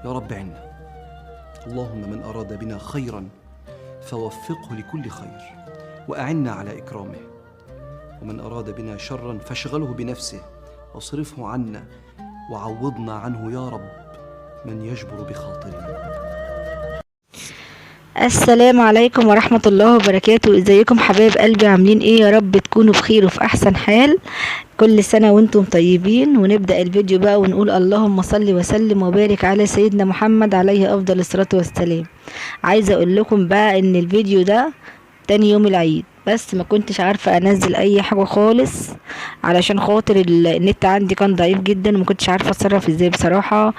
يا رب عنا. اللهم من أراد بنا خيرا فوفقه لكل خير وأعنا على إكرامه، ومن أراد بنا شرا فاشغله بنفسه واصرفه عنا وعوضنا عنه يا رب من يجبر بخاطرنا. السلام عليكم ورحمة الله وبركاته. ازيكم حبايب قلبي، عاملين ايه؟ يا رب تكونوا بخير وفي احسن حال. كل سنة وانتم طيبين. ونبدأ الفيديو بقى ونقول اللهم صل وسلم وبارك على سيدنا محمد عليه افضل الصلاة والسلام. عايزة اقول لكم بقى ان الفيديو ده تاني يوم العيد، بس ما كنتش عارفة انزل اي حاجة خالص علشان خاطر النت عندي كان ضعيف جدا وما كنتش عارفة اتصرف ازاي بصراحة.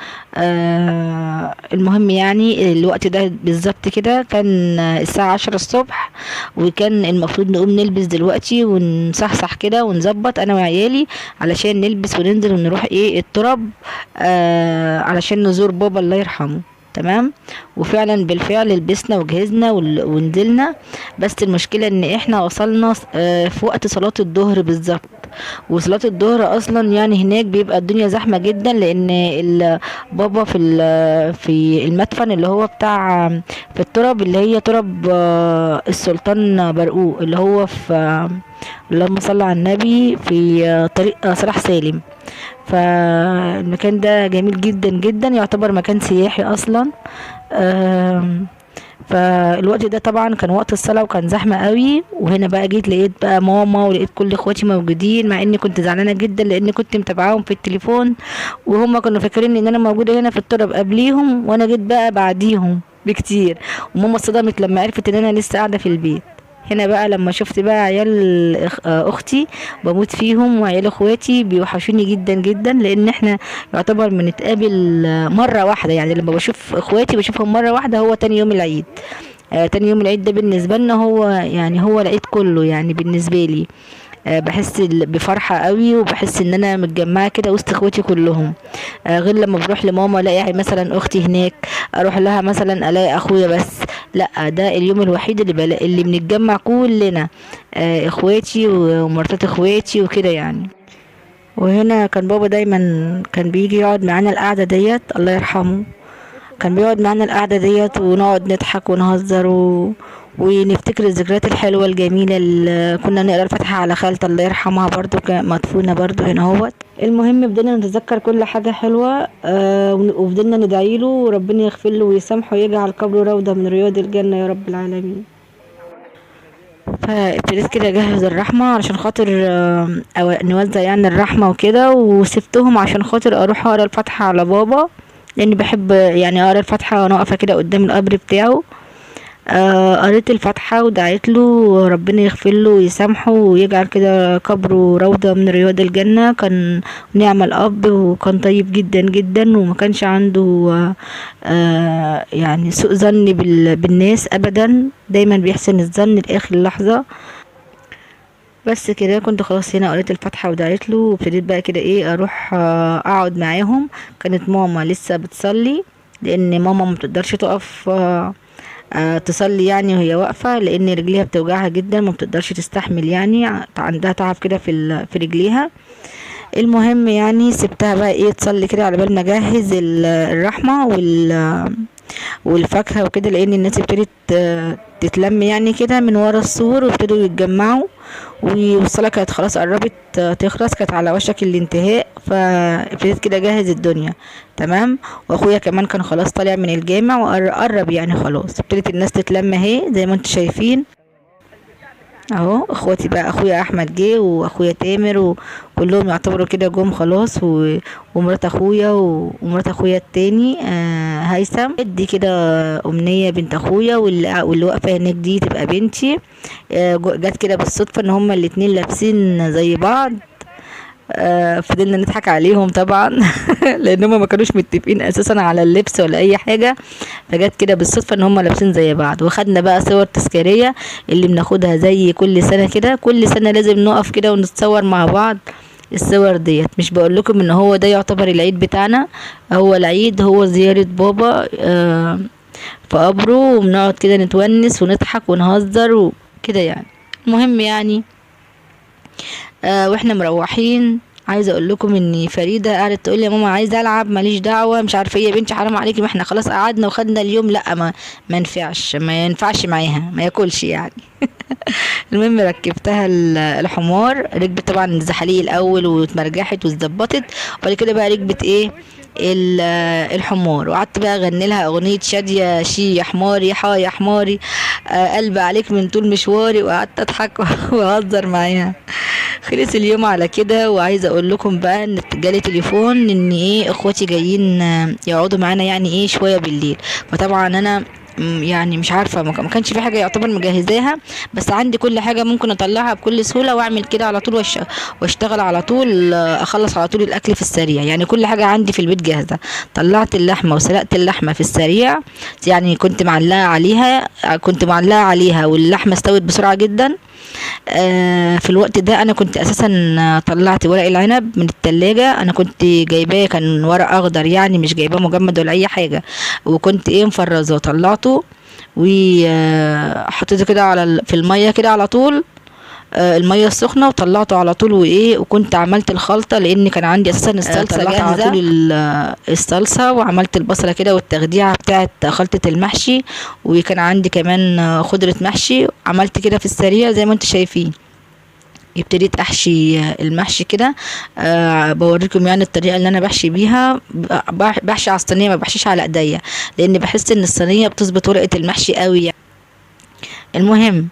المهم الوقت ده بالظبط كده كان الساعة 10 الصبح، وكان المفروض نقوم نلبس دلوقتي ونصحصح كده ونظبط انا وعيالي علشان نلبس وننزل ونروح التراب، علشان نزور بابا الله يرحمه. تمام. وفعلا بالفعل لبسنا وجهزنا ونزلنا، بس المشكلة ان احنا وصلنا في وقت صلاة الظهر بالظبط، وصلاة الظهر اصلا هناك بيبقى الدنيا زحمة جدا، لان بابا في المدفن اللي هو بتاع في التراب اللي هي تراب السلطان برقوق، اللي هو في اللهم صل على النبي في طريق صلاح سالم. فالمكان ده جميل جدا جدا، يعتبر مكان سياحي اصلا. فالوقت ده طبعا كان وقت الصلاة وكان زحمة قوي. وهنا بقى جيت لقيت بقى ماما ولقيت كل اخواتي موجودين، مع اني كنت زعلانة جدا لان كنت متابعاهم في التليفون وهم كانوا فاكرين ان انا موجودة هنا في التراب قبليهم، وانا جيت بقى بعديهم بكتير. وماما اتصدمت لما عرفت ان انا لسه قاعدة في البيت. هنا بقى لما شفت بقى عيال اختي بموت فيهم، وعيال اخواتي بيوحشوني جدا جدا، لان احنا يعتبر بنتقابل مره واحده، لما بشوف اخواتي بشوفهم مره واحده هو تاني يوم العيد. تاني يوم العيد ده بالنسبه لنا هو العيد كله بالنسبه لي. بحس بفرحه قوي، وبحس ان انا متجمعه كده وسط اخواتي كلهم. غير لما بروح لماما الاقي مثلا اختي هناك، اروح لها مثلا الاقي اخويا بس. لا، ده اليوم الوحيد اللي بنتجمع كلنا، اخواتي ومراتات اخواتي وكده. وهنا كان بابا دايما كان بيجي يقعد معانا القعده ديت، الله يرحمه، كان بيقعد معانا القعده ديت ونقعد نضحك ونهزر ونفتكر الذكريات الحلوه الجميله اللي كنا نقرا الفاتحه على خالته الله يرحمها، برضو مدفونه برضو هنا اهوت. المهم فضلنا نتذكر كل حاجه حلوه، وفضلنا ندعي له وربنا يغفر له ويسامحه ويجعل قبره روضه من رياض الجنه يا رب العالمين. فابتديت كده اجهز الرحمه علشان خاطر، أو نوزع الرحمه وكده، وسبتهم عشان خاطر اروح اقرا الفاتحه على بابا، لاني بحب اقرا الفاتحه وانا واقفه كده قدام القبر بتاعه. قريت الفاتحه ودعيت له وربنا يغفر له ويسامحه ويجعل كده قبره روضه من رياض الجنه. كان نعم الاب وكان طيب جدا جدا، وما كانش عنده، سوء ظن بالناس ابدا، دايما بيحسن الظن لاخر لحظه. بس كده كنت خلاص هنا قريت الفاتحه ودعيت له، وابتديت بقى كده اروح، اقعد معاهم. كانت ماما لسه بتصلي، لان ماما ما بتقدرش تقف، تصلي وهي واقفه، لان رجليها بتوجعها جدا، ما بتقدرش تستحمل، عندها تعب كده في رجليها. المهم سبتها بقى تصلي كده على بال ما اجهز الرحمه والفاكهه وكده، لان الناس ابتدت، تتلم كده من ورا السور، وابتدوا يتجمعوا، والصلاه كانت خلاص قربت، تخلص، كانت على وشك الانتهاء. فابتديت كده اجهز الدنيا تمام. واخويا كمان كان خلاص طالع من الجامع وقرب خلاص، ابتدت الناس تتلم اهي زي ما انتم شايفين اهو. اخواتي بقى، اخويا احمد جه واخويا تامر وكلهم يعتبروا كده جم خلاص، ومرات اخويا ومرات اخويا التاني، هيثم. دي كده امنيه بنت اخويا، واللي واقفه هناك دي تبقى بنتي. جت كده بالصدفه ان هما الاتنين لابسين زي بعض، فضلنا نضحك عليهم طبعا لان هما ما كانوش متفقين اساسا على اللبس ولا اي حاجه، فجت كده بالصدفه ان هما لابسين زي بعض. وخدنا بقى صور تذكاريه اللي بناخدها زي كل سنه كده، كل سنه لازم نقف كده ونتصور مع بعض الصور ديت. مش بقول لكم ان هو ده يعتبر العيد بتاعنا، هو العيد هو زياره بابا، في قبره، وبنقعد كده نتونس ونضحك ونهزر وكده. المهم واحنا مروحين عايزه اقول لكم ان فريدة قعدت تقول لي يا ماما عايزه العب، ماليش دعوه، مش عارفه ايه، يا بنتي حرام عليكي، ما احنا خلاص قعدنا وخدنا اليوم. لا ما ينفعش، ما ينفعش معاها، ما ياكلش يعني. المهم ركبتها الحمار، ركبت طبعا الزحاليق الاول واتمرجحت واتظبطت، وبعد كده بقى ركبت ايه الحمار. وقعدت بقى اغني لها اغنية شاديه شي يا حماري حا يا حماري، قلب عليك من طول مشواري، وقعدت اضحك واهزر معاها. خلص اليوم على كده. وعايزه اقول لكم بقى ان جالي تليفون ان ايه اخواتي جايين يقعدوا معانا يعني ايه شوية بالليل. فطبعا انا يعني مش عارفه، ما كانش في حاجة يعتبر مجهزاها، بس عندي كل حاجة ممكن اطلعها بكل سهولة واعمل كده على طول واشتغل على طول، اخلص على طول الاكل في السريع، يعني كل حاجة عندي في البيت جاهزة. طلعت اللحمة وسلقت اللحمة في السريع، يعني كنت معلقه عليها واللحمة استوت بسرعة جدا. في الوقت ده انا كنت اساسا طلعت ورق العنب من التلاجة، انا كنت جايباه كان ورق اخضر يعني مش جايباه مجمد ولا اي حاجة، وكنت ايه مفرزاه، طلعته وحطيته كده على في المية كده على طول، المية السخنة، وطلعته على طول. وايه وكنت عملت الخلطة لان كان عندي اساسا الصلصه طلعت جاهزة، على طول الصلصه، وعملت البصله كده والتخديعه بتاعه خلطه المحشي، وكان عندي كمان خضرة محشي، عملت كده في السريع زي ما انتم شايفين. ابتديت احشي المحشي كده، بوريكم يعني الطريقة اللي انا بحشي بيها. بحشي على الصينية، ما بحشيش على ايديا لان بحس ان الصينية بتظبط ورقة المحشي قوي يعني. المهم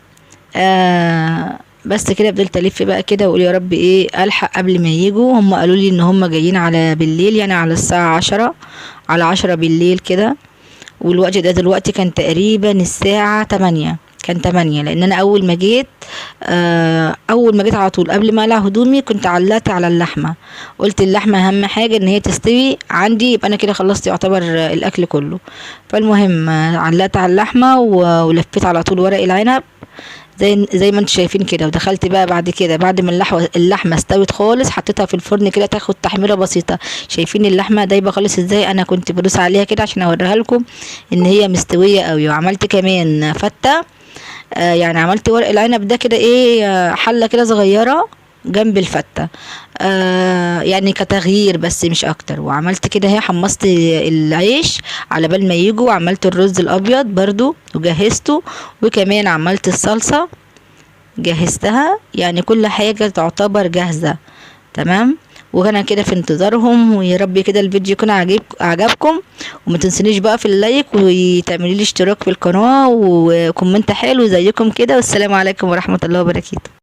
بس كده فضلت الف بقى كده واقول يا رب ايه الحق قبل ما يجوا. هم قالوا لي ان هم جايين على بالليل، يعني على الساعة 10، على 10 بالليل كده، والوقت ده دلوقتي كان تقريبا الساعة 8، كان 8، لان انا اول ما جيت على طول قبل ما اقلع هدومي كنت علقت على اللحمة، قلت اللحمة اهم حاجة ان هي تستوي عندي، يبقى انا كده خلصت يعتبر الاكل كله. فالمهم علقت على اللحمة ولفيت على طول ورق العنب زي ما انتم شايفين كده. ودخلت بقى بعد كده بعد ما اللحمة استوت خالص، حطيتها في الفرن كده تاخد تحميره بسيطة. شايفين اللحمة دايبه خالص ازاي؟ انا كنت بدوس عليها كده عشان اوريها لكم ان هي مستوية قوي. وعملت كمان فته، يعني عملت ورق العنب ده كده ايه، حله كده صغيرة جنب الفته، يعني كتغيير بس مش اكتر. وعملت كده هي حمصت العيش على بال ما يجوا، وعملت الرز الابيض برضو وجهزته، وكمان عملت الصلصه جهزتها، يعني كل حاجة تعتبر جاهزة تمام. وانا كده في انتظارهم، ويا رب كده الفيديو يكون عجبكم، وما تنسونيش بقى في ال like وتعملي لي اشتراك في القناة و comment حلو زيكم كده. والسلام عليكم ورحمة الله وبركاته.